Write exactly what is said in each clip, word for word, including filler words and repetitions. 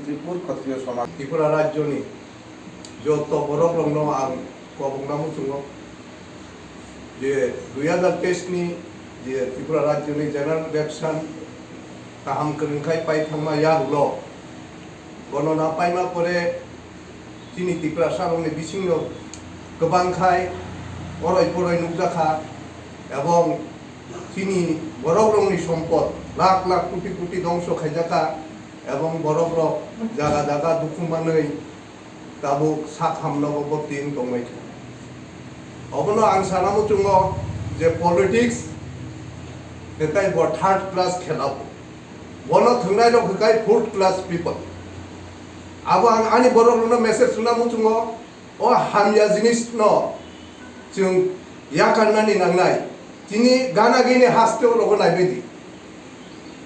Tripur Khatriya Samaj, Tripura rajyoni joto borok rokno ang kobokna muchungo je dui hazar teis ni je Tripura rajyoni general election kaham kwrwngkhai pai thangma yagulo, bono na paima pore chini Tiprasa rokni bisingo kwbangkhai oroi poroi nukjakha, ebong chini borok rokni sompot lakh lakh koti koti dongso khaijakha, ebong borok rok jaga jaga dukhu manwi tabuk sak hamnogo bo tin tongmai kha. Obono ang sana muchungo je politics hekai bo third class khela bo. Bono thwngnai rok hekai fourth class people. Abo ang ani borok rokno message rwna muchungo, o hamya jinis no chwng yakarnani nangnai. Chini gana gini haste o rogo naibaidi.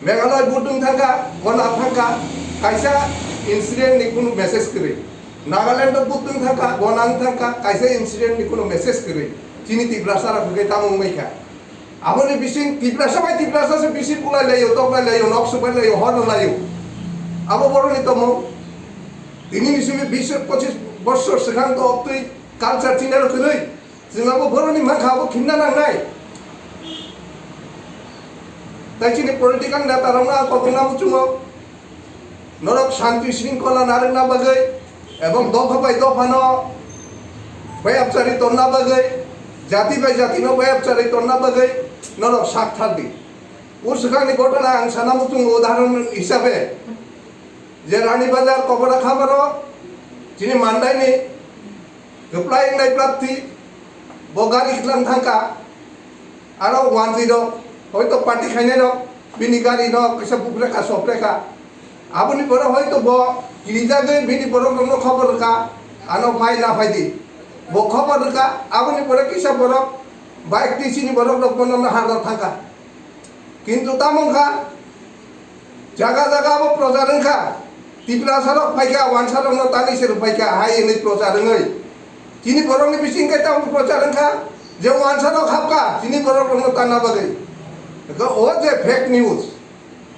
Meghalaya budung thangkha, gona thangkha, kaisa incident ni kunu message kwrwi. Nagaland o budung thangkha, gona thangkha, kaisa incident ni kunu message kwrwi. Chini Tiprasa rok hwnkhe tamo wngbaikha. Aboni bising Tiprasa bai Tiprasa se bisi bulai laio, toklai laio, nok subai laio, hor laio. Abo boroni tomung. Tini ni simi bis pochis bossor swkang to oktwi culture china rok kwrwi. Chwng abo boroni mankha abo khinna nangnai. Tai chini political neta rokno ang kobokna muchungo. Norok shanti shringkhola narwkna bagwi ebong dopha bai dophano bayapchari tonna bagwi, jati bai jatino bayapchari tonna bagwi norok sak thar di. O swkangni gotona ang sana muchungo udahoron hisabe je Rani Bazar Kobora Khamaro chini mandaini kwplai wngnai prarthi bo gari khwlang thangkha. Aro wanjwi rok hoito party khainai rok bini gari no kisa bupreka sopreka. Aboni pore hoito bo kirijagwi bini borok rokno khobor rwkha, ano phai na phai di. Bo khobor rwkha, aboni pore kisa borok bike twi chini borok rok bono no hangno thangkha. Kintu tamo wngkha, jaga jaga abo prochar wngkha. Tiprasa rok phaikha, wansa rokno tani se rwphaikha, hai hwnwi prochar wngwi. Chini borokni bising khe tamo prochar wngkha, je wansa rok hapkha, chini borok rokno tanna bagwi. Eko o je fake news,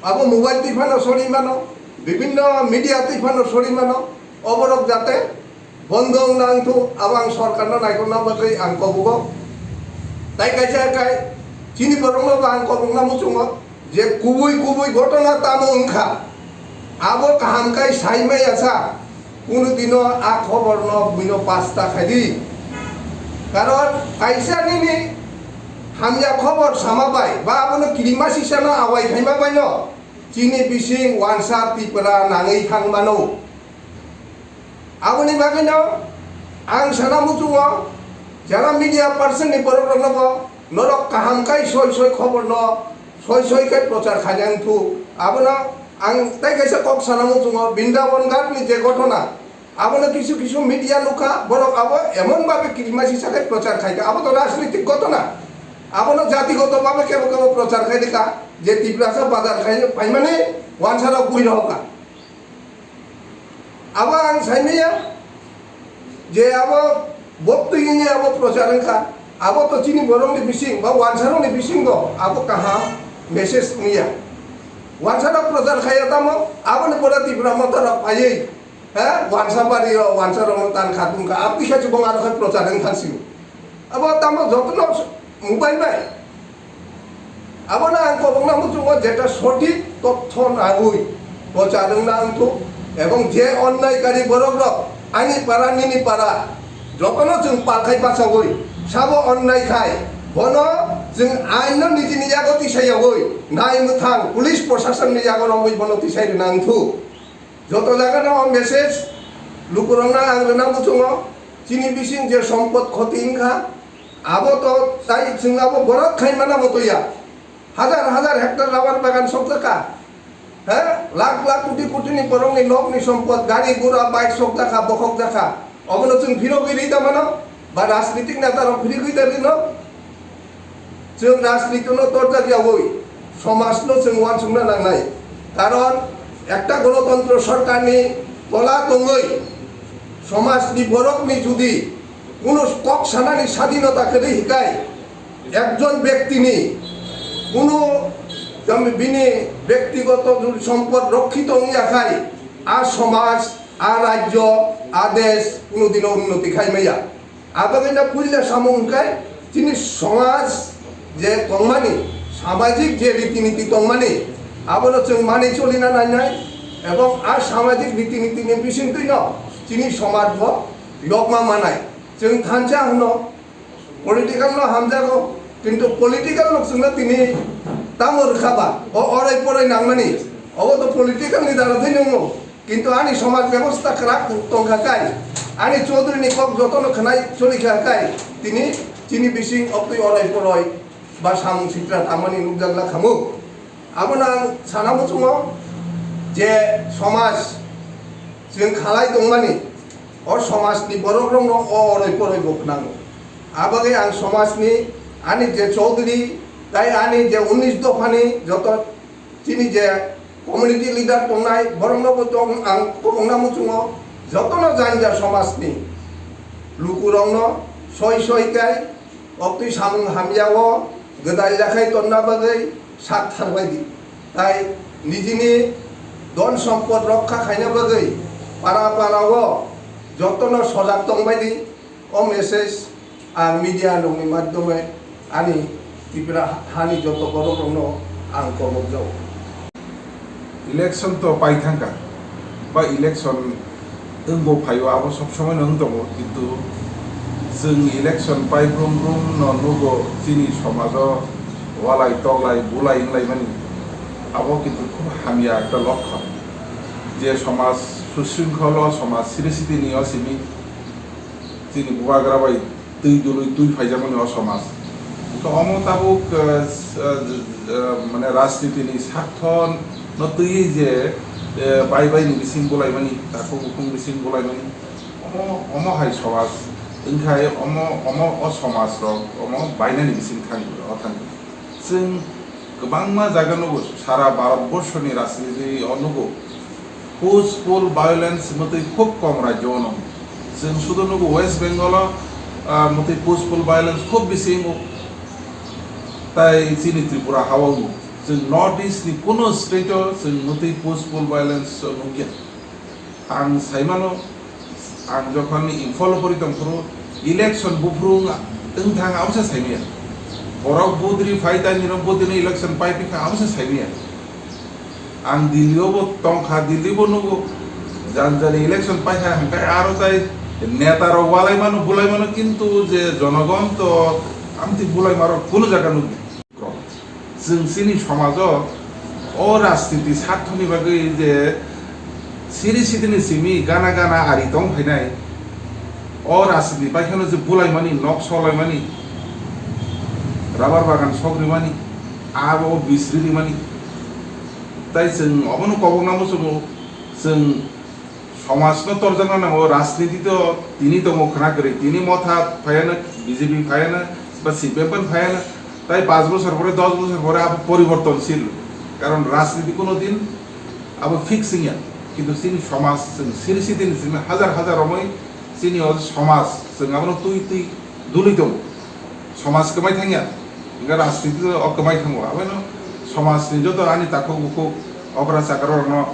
abo mobile twi phano sori mano, bibinno media twi phano sori mano, oborok jate bondo wngna wngthu, abo ang sorkarno naikolna bagwi ang kobugo. Tai kaisa kai, chini borokno bo ang kobokna muchungo je kubui kubui gotona tamo wngkha, abo kaham kai sai maya sa, kunu dino a khoborno buino pasta khai di. Karon kaisa nini hamya khobor sama bai ba abono kirima sisano awai khaima baino chini bising wansa Tipra nangwi thang mano. Aboni bagwino ang sana muchungo jara media person ni borok rokno bo norok kaham kai soi soi khobor no soi soi kai prochar khaina wngthu. Abono ang tai kaisa kok sana muchungo Brindaban Ghat ni je ghotona, abono kisu kisu media nukha, borok abo emon babe kirima sisa kai prochar khaikha, abo to rajnitik ghotona, abono jatigoto babe kebo kebo prochar khaidikha je Tiprasa bazar khai paimani wansa rok bui rohokha. Abo ang saimaya je abo boktwi ini abo prochar wngkha, abo to chini borokni bising ba wansarokni bisingo abo kaham message wngya. Wansarok prochar khaiya tamo, aboni pore Tipra Motha rok phaiwi, he, wansa bari o wansarokno tan kha tungkha, abo kisa chubong aro khai prochar wngkha sio. Abo tamo jotono mobile bai. Abono ang kobokna muchungo jeta sothik totho nangwi prochar wngna wngthu, ebong je onnai kari borok rok ani para nini para jotono chwng palkhai bachawi sabo onnai khai bono chwng aino nijini yago tisaiyawi nai mwthang police proshasonni yago romwi bono tisai rwna wngthu. Joto jagano o message lukurokno ang rwna muchungo, chini bising je sompot khoti wngkha, abo to tai chwng abo borok khai mana motoya. Hazar hazar hektar rabar bagan sokjakha. He? Lakh lakh koti koti ni borokni nokni sompot, gari gura, bike sokjakha, bokhokjakha. Obono chwng phirogwi rwi ta mano? Ba rajnitik neta rok phirogwi ta rwino? Chwng rajnitino torjak yawi somajno chwng uansukna nangnai. Karon ekta gonotontro sorkarni tola tongwi somajni borokni judi kuno kok sanani sadinota kwrwi hikai ekjon bektini kuno tamo bini bektigoto judi sompot rokkito wngya khai A somaj, a rajyo, a desh kuno dino unnoti khai maya. Abagwi no puila samung hwnkhe chini somaj je tongmani, samajik je riti niti tongmani, abono chwng manwi cholina nainai, ebong a samajik riti nitini bisingtwino chini somaj bo yokma manai. Chwng thansa hwno, political no hamjago, kintu political no chwngno tini tamo rwkha ba, o orai porai nangmani, obo to political ni dara thai nwngo. Kintu ani somaj bebosta kwrak tongkha kai, ani Chaudhary ni kok jotono khwnai cholikha kai, tini chini bising oktwi orai poroi ba samung sitra tangmani nukjak la khamu. Abono ang sana muchungo je somaj chwng khalai tongmani, o somajni borokrokno o orai poroi bo khnango. Abagwi ang somajni ani je Chaudhary tai ani je unnish dophani joto chini je community leader tongnai, borokno bo tong-, ang kwbangna muchungo, jotono janja somajni lukurokno soi soi kai oktwi samung hamyao gwdal yakhai tonna bagwi sak tharbai di. Tai nijini don sompod rokha khaina bagwi para parao jotono sojak tongbai di. O message ang media rokni madhyome ani Tripura hani joto borok rokno ang kobok jago. Election to pai thangkha, ba election wngbo phaio, abo sob somoi no wng tongo, kintu chwng election pai brum brum no nugo chini somajo walai toklai bulai wnglaimani, abo kintu khub hamya ekta lokkon, je somaj susringkholo, somaj siri siti ni o simi chini bubagra bai twi dului twi phaijakmani o somaj. To omo tabuk, eh, s-, eh, eh, mane rajniti ni sartho no twiwi je, eh, bai bai ni bising bulaimani, takhuk bukhung bising bulaimani, omo, omo hai somaj wngkhai omo, omo o somaj rok omo bainani bising thang, o thang. Chwng kwbangma jaga nugo, sara Bharat borshoni rajniti o nugo, peaceful violence mwtwi khub kom rajyo o no. Chwng sudo nugo West Bengal o, ah, mwtwi peaceful violence khub bisi wngo. Tai chini Tripura ha o wngo. Chwng North East ni kuno state o chwng mwtwi peaceful violence o nukya. Ang saimano, ang jokhon Imphal o pori tongphuru, election buphuru wng, wng thang, abo se saimaya. Borok budri phai, tani rok budri election pai phikha, abo se saimaya. Ang Delhi o bo tongkha, Delhi bo nugo, jan jani election paikha, hwnkhe aro tai neta rok walai mano, bulai mano, kintu je jonogon to amtwi bulai maro kunu jaga nukya. Chwng chini somajo o rajniti sarthoni bagwi je siri sitini simi gana gana ari tong phainai, o rajniti bai kheno je bulaimani, nok solaimani, rabar bagan sogrimani, abo bisri rimani, tai chwng obono kobokna muchungo. Chwng Somaj no torjakna nango, rajniti to tini tongo khwna kwrwi, tini Motha phaiano, B J P phaiano, ba C P M pan phaiano, tai panch bochor pore, dos bochor pore abo poribortonshil, karon rajniti kuno din abo fix wngya, kintu chini somaj chwng siri sitini simi hajar hajar romwi chini o somaj chwng abono twi twi dului tongo, somaj kwmai thangya, hwnkhe rajniti to o kwmai thango, abono somajni joto ani takhuk bukhuk okra chakra rokno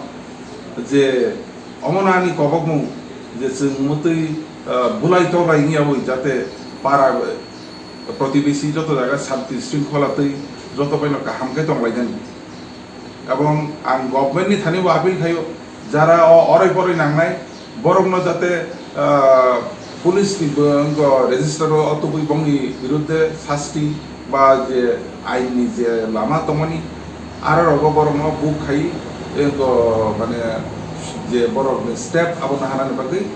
je Omono ani kobokmung je chwng mwtwi, ah, bulai toklai wngya wi jate para, eh, protibesi joto jaga shanti shringkhola twi joto baino kaham khe tonglainani. Ebong ang government ni thani bo appeal khaio, jara o oroi poroi nangnai borokno jate, ah, police ni bo wngkha register o tubui bongni biruddhe sasti ba je ain ni je lama tongmani, aro rogo borokno buk khai, ego, mane, je borokni step abo naharani bagwi.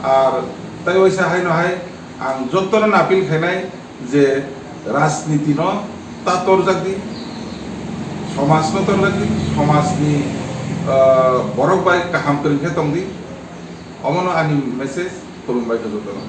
Ar tai waisa haino hai ang jotono appeal khainai je rajniti no ta torjak di, somaj no torjak di, somaj ni, ah, borok bai kaham kwrwng khe tong di, omono ani message khulumbai khe jotono.